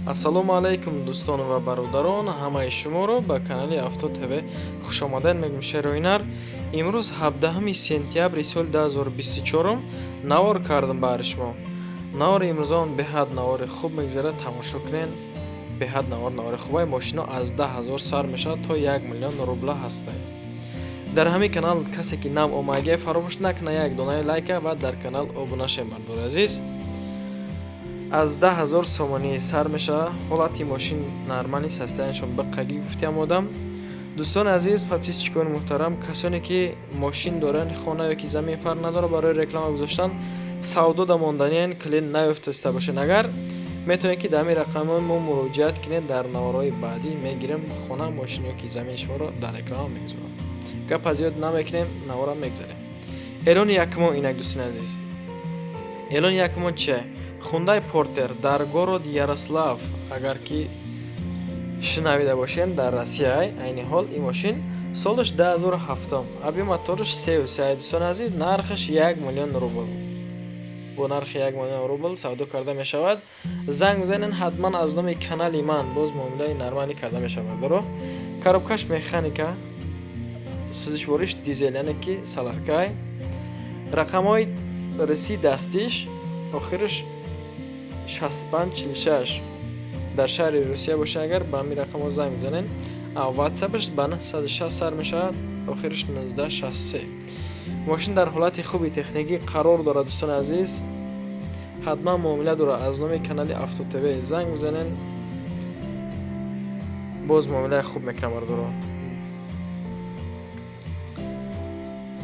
Ассалому алайкум, дӯстон ва бародарон, ҳамаи шуморо ба канали Авто ТВ хушомадед мегӯм. Шероинар имрӯз 17 сентябри соли 2024 навор кардам баҳри шумо. Навори имрӯзон беҳад навори хуб мегзарад, тамошо кунед. Беҳад навор, навори хубай. Мошино аз 10 000 сар мешавад, то 1 миллион рубла ҳастад. Дар ҳамин канал касе ки нав омадагия, фаромӯш накунад як донаи лайка ва дар канал обуна шавед. Бардори азиз, аз 10 000 сомонӣ сар мешавад. Ҳолати мошин нормальный, состояние шон биққагӣ гуфтиам одам. Дӯстони азиз, подписчик они муҳтарам, касоне ки мошин доранд, хона ё ки замин, фарқ надорад, барои реклама гузоштан, савдо да монданиен, клиент наёфтаиста бошед агар, метавонед ки дар ҳамин рақамҳои мо муроҷиат кунед. Дар наворҳои баъдӣ мегирем, хона, мошин ё ки замини шуморо дар реклама мегузорам. Гапа зиёд намекунем, навора мегзарем. Эълони якумон инак, дӯстони азиз, эълони якумон чие? Хундай Портер дар город Ярослав, агар ки шунавида бошем, дар Россия. Айни ҳол ин мошин солаш 2007, объём мотораш 3,3. Дӯстони азиз, нархаш 1 миллион рубл. Бо нархи 1 миллион рубл савдо карда мешавад. Занг бизанед ҳатман, аз номи канали ман боз муомилаи нормалӣ карда мешавад. Баро, коробка ш механика, сӯзишвориш дизел, яъне ки солярка й. Рақамҳои рисӣ дастиш охираш 6546. Дар шаҳри Русия бошад агар, ба ҳамин рақамҳо занг бизанед. Ватсапаш ба 960 сар мешавад, охираш 1963. Мошин дар ҳолати хуби техникӣ қарор дорад. Дӯстони азиз, ҳатман муомила дорад. Аз номи канали Авто ТВ занг бизанед, боз муомилаи хуб мекунам, бардоро.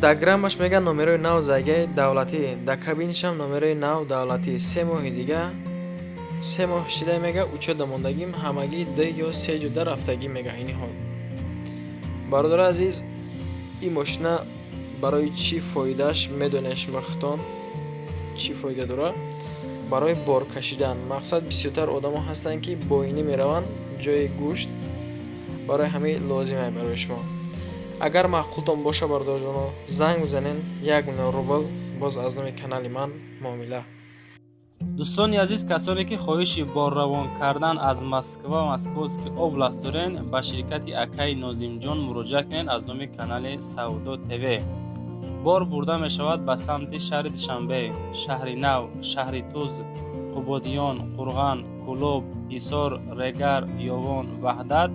Дар граммаш мегӯяд, номерои нав загаи давлатӣ, дар кабинашам номерои нав давлатӣ. 3 моҳи дига, 3 моҳ шида, мега, учёт да мондагим, ҳамагӣ ду ё се ҷуда рафтагӣ, мега. Айни ҳол, бародари азиз, ин мошина барои чӣ фоидааш медонед шумо худтон, чӣ фоида дорад? Барои бор кашидан. Мақсад, бисёртар одамо ҳастанд, ки боинӣ мераванд, ҷои гӯшт, барои ҳамин лозиме. Барои шумо агар маъқултон боша, бародарҷоно, занг бизанед. 1 миллион рубл, боз аз номи канали ман муомила. Дӯстони азиз, касоне ки хоҳиши борравон кардан аз Москва, Московский область дорен, ба ширкати акаи Нозимҷон муроҷиат кунед. Аз номи канали Савдо ТВ бор бурда мешавад ба самти шаҳри Душанбе, Шаҳри Нав, Шаҳри Туз, Қубодиён, Қурған, Кӯлоб, Ҳисор, Регар, Ёвон, Ваҳдат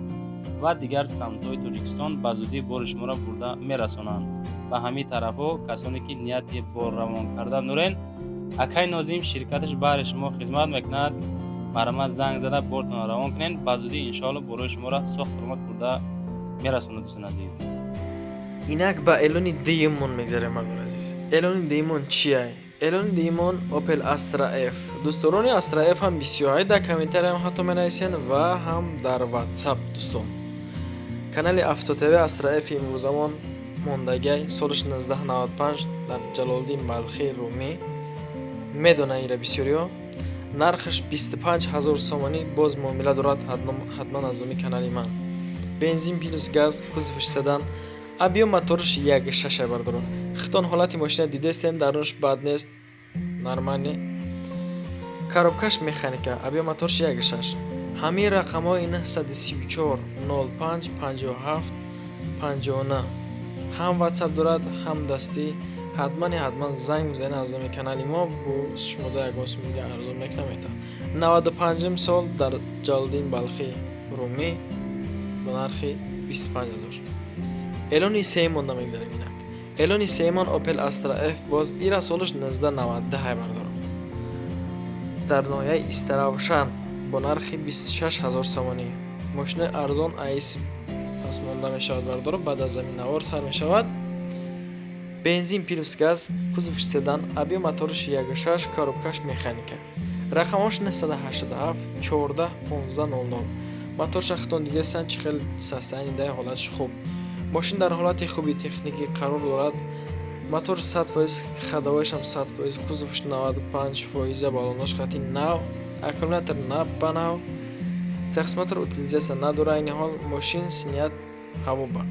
ва дигар самтҳои Тоҷикистон. Ба зудӣ бори шуморо бурда мерасонанд ба ҳамин тарафҳо. Касоне ки нияти борравон кардан дорен, акаи Нозим ширкаташ баҳри шумо хизмат мекунад. Марҳамат, занг зада бортонро равон кунед. Ба зудӣ, иншоалло, борои шуморо соҳ саломат бурда мерасонад, дӯстони азиз. Инак ба эълони дуюммон мегзарем, мардони азиз. Эълони дуюммон чия? Эълони дуюммон Opel Astra F. Дӯстдорони Astra F ҳам бисёр дар комментария м ҳатто менависен ва ҳам дар WhatsApp. Дӯстон, канали Авто ТВ Astra F имрӯзамон мондагиай, солаш 1995, дар Ҷалолиддин Балхи Румӣ, медонанд ира бисёриҳо. Нархаш 25 ҳазор сомонӣ, боз муомила дорад. Ҳатман аз номи канали ман. Бензин плюс газ, кузов ш седан, объём мотораш 1,6. Бардоро, хитон ҳолати мошина дидестен, дарунаш бад нест, нормальный, коробка ш механика, объём мотораш 1,6. Ҳамин рақамҳои 934 05 57 59 ҳам WhatsApp дорад, ҳам дастӣ. Ҳатмани ҳатман занг бизанед. Аз номи канали мо бо шумода ягон суми дига арзон мекунам, метавон. 95-ум сол, дар Ҷалолиддин Балхӣ Румӣ, ба нархи 25 000. Эълони сеюм монда мегзарем. Инак эълони сеюмон Opel Astra F, боз ира солаш 1992, бардорам, дар ноҳияи Истаравшан, бо нархи 26 ҳазор сомонӣ. Мошинаи арзон айс пас монда мешавад, бардоро. Баъд аз замин навор сар мешавад. Бензин плюс газ, кузов седан, объём мотораш 1,6, коробка ш механика. Рақамҳош 987 14 15 00. Моторша хитон дидестан, чӣ хел состояние даи, ҳолаташ хуб. Мошин дар ҳолати хуби техникӣ қарор дорад. Мотор 100%, ходовой шам 100%, кузов ш 95 фоиза, балонош хати нав, аккумулятор нав ба нав, техосмотр, утилизация надора. Айни ҳол мошин снят ҳаво ба.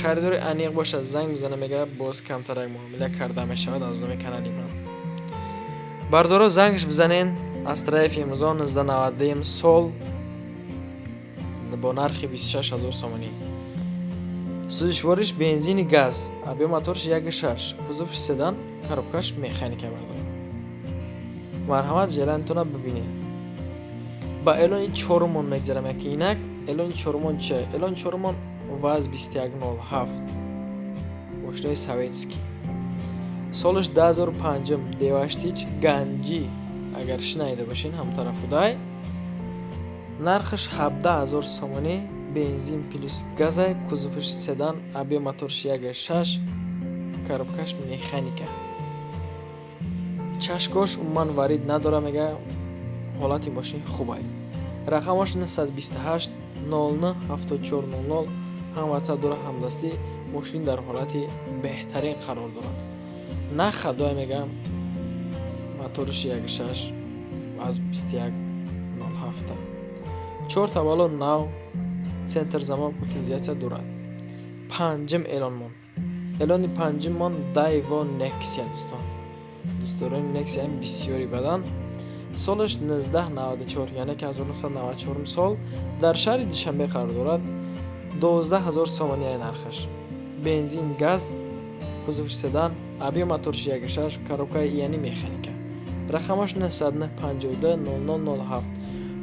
Харидори аниқ бошад, занг бизана, мега, боз камтарак муомила карда мешавад аз номи канали ман. Бардоро, зангш бизанен. Astra F имрӯзон 1992 сол бо нархи 26 000 сомонӣ. Сӯзишвориш бензини газ, объём моторш 1,6, кузовш седан, коробкаш механика. Бардор, марҳамат, желание тона бибинед. Ба эълони чорумон мегзарам. Яки инак эълони чорумон чия? Эълони чорумон ВАЗ 2107, мошинои советский, солаш 2005, Деваштич, Ганҷӣ, агар шинайда бошин, ҳамтарафудай. Нархаш 17 000 сомонӣ, бензин плюс газай, кузовш седан, объём моторш 1,6, коробкаш механика, чашкош умуман варид надора, мега, ҳолати мошин хубай. Рақамаш 928 09 74 00, ҳам WhatsApp дора, ҳам дастӣ. Мошин дар ҳолати беҳтарин қарор дорад, на хадое, мегам. Моторш 1,6, аз 2107, чорта баллон нав, центр замок, утилизация дорад. Панҷум эълонмон, эълони панҷуммон Дайво Нексия. Дӯстон, дӯстдорони Нексияам бисёри бадан. Солаш 1994, яъне ки 1994 сол, дар шаҳри Душанбе қарор дорад. 12 000 сомонӣ нархаш, бензин газ, кузовш седан, объём моторш 1,6, коробкаи яъни механика. Рақамаш 952 0007.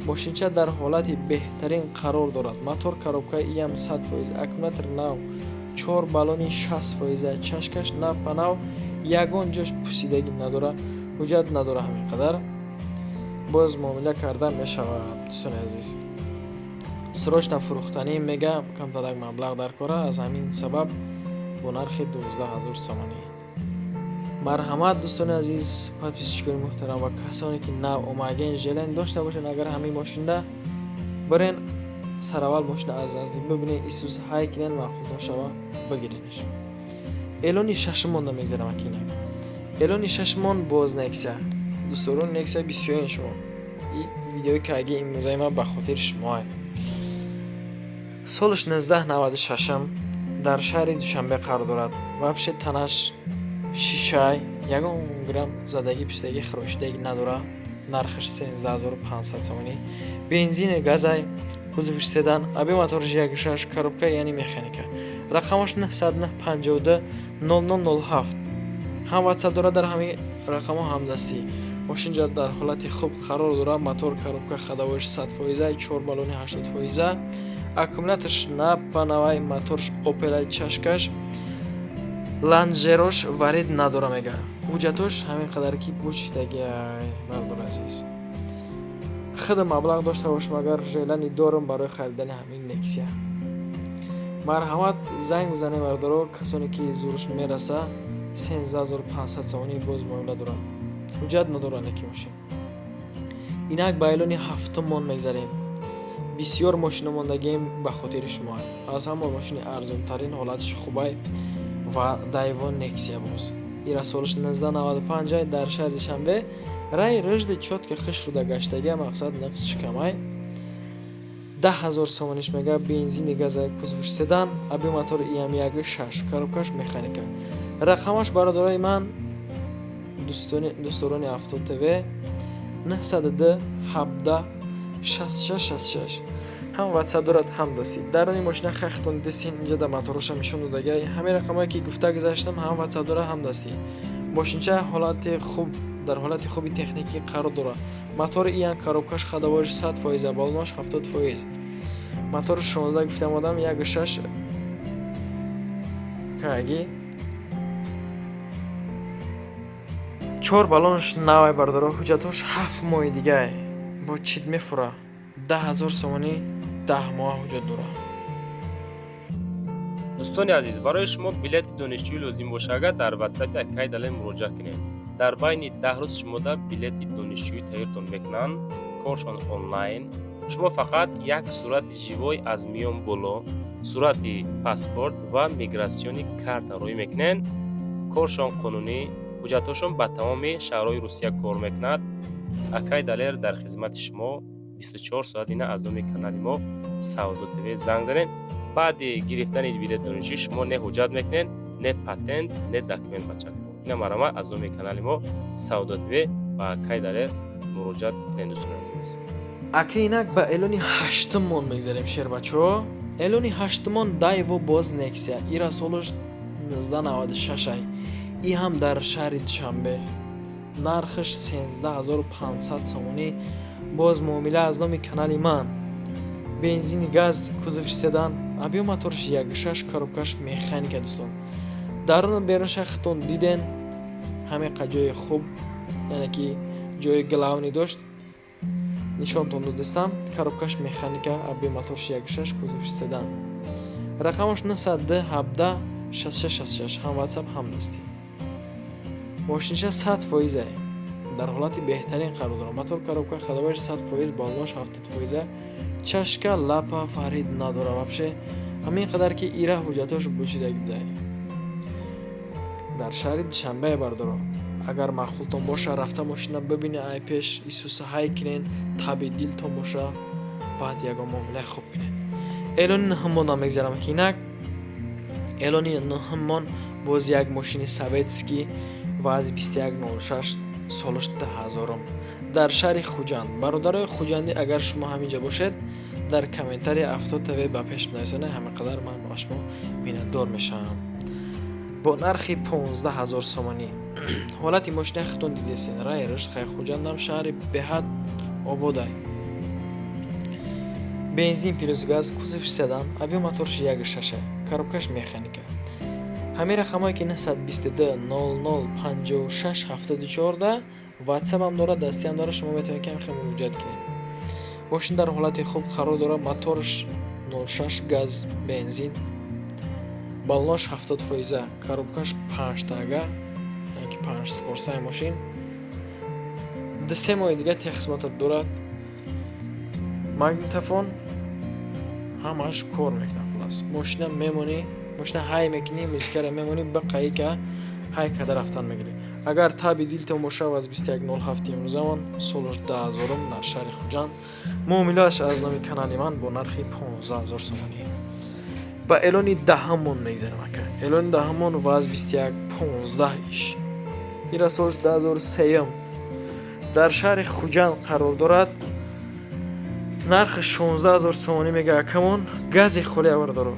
Мошинча дар ҳолати беҳтарин қарор дорад. Мотор, коробкаи иам 100%, аккумулятор нав, чор баллони 60%, чашкаш нав па нав, ягон ҷош пусидагӣ надора, ҳуҷҷат надора. Ҳамин қадар боз муомила карда мешавад. Дӯстони азиз, срочно фурӯхтанӣ, мега, камтарак маблағ дар кора, аз ҳамин сабаб бо нархи 12 000 сомонӣ. Марҳамат, дӯстони азиз, подписчикони муҳтарам ва касоне ки нав омаген, желание дошта бошед, агар ҳамин мошинда бирен, сараввал мошина аз наздик бибинед, исус ҳай кинен, маъқултон шава, бигиренаш. Эълони шашумонда мегзарам. Акина эълони шашумон боз Нексия. Дӯстдорони Нексия бисёрен шумо. И видеои каги имрӯзаи ман ба хотири шумоа. Солаш 1996, дар шаҳри Душанбе қарор дорад. Вообще танаш шишай, ягон грамм задагӣ, пусидагӣ, хирошидагӣ надорад. Нархаш 13 500 сомонӣ, бензини газай, кузовш седан, объём моторш 1,6, коробка яъни механика. Рақамаш 952 0007, ҳам WhatsApp дорад, дар ҳамин рақамҳо ҳамдастӣ. Мошинҷа дар ҳолати хуб қарор дорад. Мотор, коробка, ходовойш 100%, чор баллони 80%, аккумуляторш на па навай, моторш Опелай, чашкаш лонжерош варид надора, мега. Ҳуҷҷатош ҳамин қадар ки бучидагиай. Бардор азиз, худ маблағ дошта бошам, агар желание дорам барои харидани ҳамин Нексия, марҳамат, занг бизанем. Бардоро, касоне ки зурш мераса, 13 500 сомонӣ, боз муомила дорад, ҳуҷҷат надорад неки мошин. Инак ба эълони ҳафтуммон мегзарем. Бисёр мошино мондагием ба хотири шумо. Аз ҳама мошини арзонтарин, ҳолатиш хубай ва Дайво Нексия боз. Ира солаш 1995, дар шаҳри Душанбе, рай рӯжди чётко хушруда гаштагия, мақсад нақсиш камай. 10 000 сомониш, мега, бензини газа, кузовш седан, объём мотори иам 1,6, коробкаш механика. Рақамаш, бародарои ман, дӯстдорони Авто ТВ, 902 17 66 66, ҳам WhatsApp дорад, ҳам дастӣ. Дарони мошина хахтон десин, инҷа да моторошам нишон додагай. Ҳамин рақамое ки гуфта гузаштам, ҳам WhatsApp дорад, ҳам дастӣ. Мошинча ҳолати хуб, дар ҳолати хуби техникӣ қарор дорад. Мотори иян, коробкаш, ходовойш 100%, баллонош 70%. Мотори 16 гуфтам одам, 1,6 каги, чор баллонш навай. Бардоро, ҳуҷҷатош 7 моҳи дигай бо чит мефура. 10 000 сомонӣ, 10 моҳ ҳуҷҷат дорад. Дӯстони азиз, барои шумо билети донишҷӯӣ лозим бошад, агар дар ватсапи акаи Далер муроҷиат кунед, дар байни 10 рӯз шумода билети донишҷӯӣ тайёртон мекунанд. Коршон онлайн. Шумо фақат як сурати живой аз миён боло, сурати паспорт ва миграционный карта рӯй мекунед. Коршон қонунӣ, ҳуҷҷатҳошон ба тамоми шаҳрҳои Русия кор мекунад. Акаи Далер дар хизмати шумо 24 соат. Ина аз номи канали мо Савдо ТВ занг занед. Баъди гирифтани билети донишҷӯӣ шумо не ҳуҷҷат мекунед, не патент, не документ, бачако. Ина марҳамат, аз номи канали мо Савдо ТВ ба акаи Далер. Муроҷиат кунед, дӯстони азиз. Ака, инак ба эълони ҳаштуммон мегзарем, шербачаҳо. Эълони ҳаштумон Дайво, боз Нексия. Ира солаш 1996 ай, и ҳам дар шаҳри Душанбе. Нархаш 13 500 сомонӣ. Боз муомила аз номи канали ман. Бензини, газ, кузовш седан, объём моторш 1,6, коробкаш механика. Дӯстон, даруну берунша хитон диден, ҳамеқа ҷои хуб, яъне ки ҷои главный дошт, нишонтон додистам. Коробкаш механика, объём моторш 1,6, кузовш седан. Рақамаш 902 17 66 66, ҳам Ватсап, ҳам дастӣ. Мошинча 100%-е, дар ҳолати беҳтарин қарор дорад. Мотор, коробка, ходовояш 100%, баллош 70%-а. Чашка, лапа фарид надора вообще. Ҳамин қадар ки ира ҳуҷҷатош бучидаги будай. Дар шаҳри Душанбе, бардоро. Агар маъқултон боша, рафта мошина бибине, ай пеш исуса ҳай кунен, таби дилтон боша, баъд ягон муомилаи хуб кунед. Эълони нӯҳуммон мегзарам ки инак эълони нӯҳуммон боз як мошини советский ВАЗ 2106, солаш 2000-ум, дар шаҳри Хуҷанд. Бародарои хуҷандӣ, агар шумо ҳаминҷа бошед, дар комментария Авто ТВ ба пеш нависонед. Ҳама қадар ман ба шумо миннатдор мешавам. Бо нархи 15 ҳазор сомонӣ. Ҳолати мошина худтон дидесен, рай рушд. Хай, Хуҷандам шаҳри беҳад ободай. Бензин плюс газ, кузов седан, объём моторш 1,6, коробкаш механика. Ҳамин рақамҳое ки 922 00 56 74 ватсапам дорад, дастиам дорад, шумо метавонед ки ҳамин муроҷиат кунед. Мошин дар ҳолати хуб қарор дорад. Моторш 06 газ, бензин, баллош 70%-а, коробкаш панҷтага, яъне ки панҷ скоростаи. Мошин 2-3 моҳи дига техосмотр дорад. Магнитофон, ҳамааш кор мекунад. Хулас, мошина мемонӣ, мошина ҳай мекунӣ, музикаро мемонӣ, бақаика ҳай карда рафтан мегирӣ. Агар таби дилтон боша, аз 2107 имрӯзамон, солаш 2000-ум, дар шаҳри Хуҷанд, муомилааш аз номи канали ман бо нархи 15 000 сомонӣ. Ба эълони даҳамон мегзарем, ака. Эълони даҳамон ВАЗ 2115 иш. Ира солаш 2003, дар шаҳри Хуҷанд қарор дорад. Нархи 16 000 сомонӣ мега акамон. Гази холи авардоро,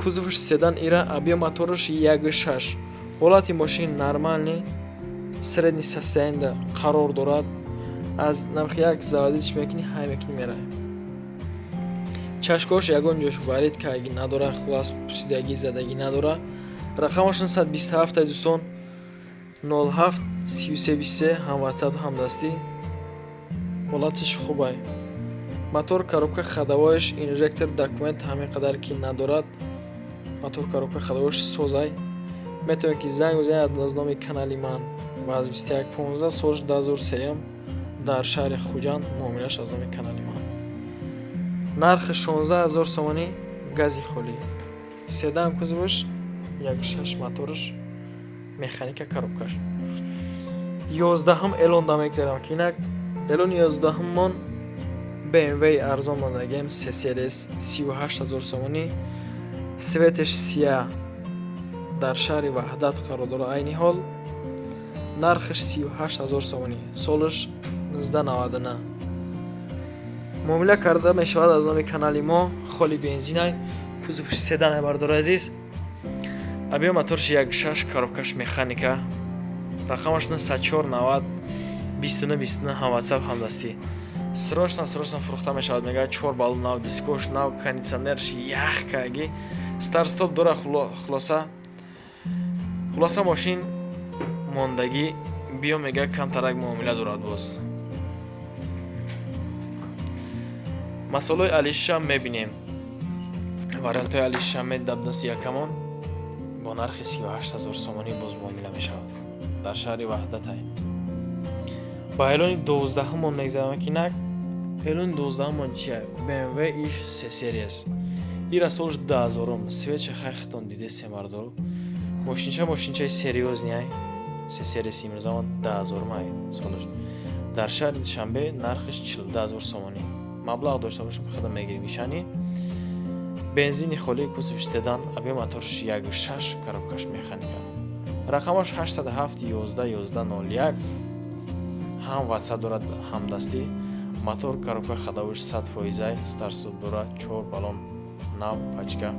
кузовш седан ира, объём мотораш 1,6. Ҳолати мошин нормальный, средний состояние қарор дорад. Аз нархи як заводить мекунӣ, ҳай мекунӣ, мерай. Чашкош ягон ҷош варид каги надора, хулас, пусидагӣ, задагӣ надора. Рақамаш 927, дӯстон, 07 33 23, ҳам ватсап, ҳам дастӣ. Ҳолатиш хубай. Мотор, коробка, ходовояш, инжектор, документ ҳамин қадар ки надорад. Мотор, коробка, ходовояш созай. Метавонед ки занг бизанед аз номи канали ман. ВАЗ 2115, солш 2003, дар шаҳри Хуҷанд, муомилаш аз номи канали ман. Нархи 16 000 сомонӣ, гази холӣ, седан, кузоваш 1,6, мотораш механика, коробкаш. 11-ҳум эълон да мегзарам ки инак эълони 11-ҳуммон БМВ арзон мондагем, се серес, 38 000 сомонӣ. Цветаш сия, дар шаҳри Ваҳдат қарор дорад айни ҳол. Нархаш 38 000 сомонӣ, солаш 1999. Муомила карда мешавад аз номи канали мо. Холи бензинай, кузовш седанай, бардори азиз. Объём моторш 1,6, коробкаш механика. Рақамаш 94 90 29 29, ҳам ватсап, ҳам дастӣ. Срочно, срочно фурӯхта мешавад, мегӯяд. Чор балл нав, дискош нав, кондитсионерш ях каги, старт-стоп дора. Хулоса, мошин мондагӣ биё, мега, камтарак муомила дорад. Боз масолаи алиша мебинем, вариантҳои алиша медабдаст якамон. Бо нархи 38 000 сомонӣ боз муомила мешавад, дар шаҳри Ваҳдатай. Ба эълони 12-ҳумон мегзарам ки нак эълони 12-ҳумон чия? БМВ иш се серияс. Ира солш 2000-ум. Цветша хайхтон дидесем, бардору. Мошинча мошинчаи серьёзный ай. Се серияси имрӯзамон 2000-ум ай солаш, дар шаҳри Душанбе. Нархаш 42 000 сомонӣ. Маблағ дошта бошем, худа мегирим ишани. Бензини холӣ, кузовш седан, объём моторш 1,6, коробкаш механика. Рақамаш 807 11 11 01. Ҳам WhatsApp дорад, ҳам дастӣ. Мотор, коробка, ходовой ш 100 фоизай, старт-стоп дорад, чор баллон нав, пачка.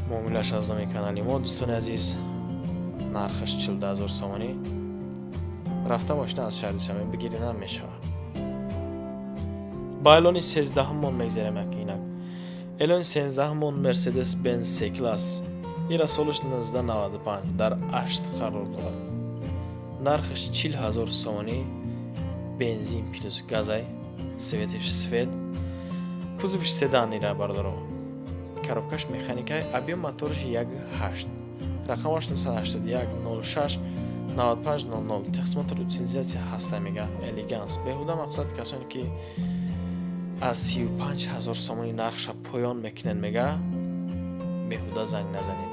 Муомилаш аз номи канали мо, дӯстони азиз. Нархаш 42 000 сомонӣ. Рафта мошина аз шаҳри Душанбе бигиринам мешавад. Ба эълони 13-ҳуммон мегзарем. Як инак эълони 13-ҳуммон: Мерседес Бенз С класс. Ира солаш 1995, дар Ашт қарор дорад. Нархаш 40 000 сомонӣ, бензин плюс газай, цвет иш сафед, кузовиш седан. Ира, бардоро, коробкаш механикай, объем мотораш 1,8, рақамаш 981 06 95 00. Техосмотр, утилизация ҳаста, мега. Элеганс беҳуда. Мақсад, касоне ки аз 35 000 сомонӣ нархша поён мекунанд, мега, беҳуда занг назанед.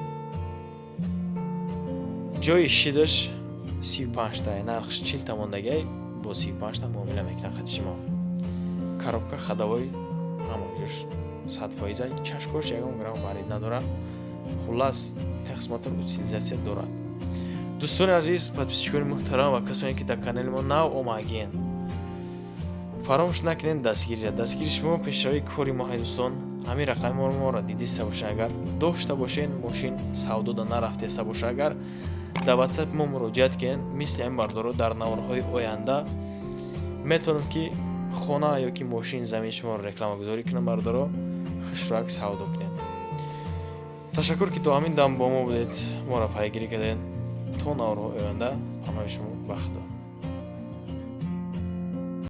Ҷои шидаш 35та, нархш 40та мондагиай, бо 35та муомила мекунад хати шумо. Коробка, ходовой, ҳама ҷош 100 фоиза, чашкош ягон грамм варид надорад. Хуллас, техосмотр, утилизация дорад. Дӯстони азиз, подписчик они муҳтарам ва касоне ки дар канали мо нав омагиен, фаромӯш накунед дастгирира. Дастгири шумо пешравии кори мо. Ҳай, дӯстон, ҳамин рақами моро дидиста бошед, агар дошта бошед, мошин савдода нарафтеста боша, агар дар ватсапи мо муроҷиат кунед, мисли ҳамин бардоро дар наворҳои оянда метавонам ки хона ё ки мошин, замини шуморо рекламагузорӣ кунам. Бардоро, хушрӯяк савдо кунед. Ташаккур, ки то ҳамин дам бо мо будед, моро пайгирӣ кардед. То наворҳои оянда, паноҳи шумо ба Худо.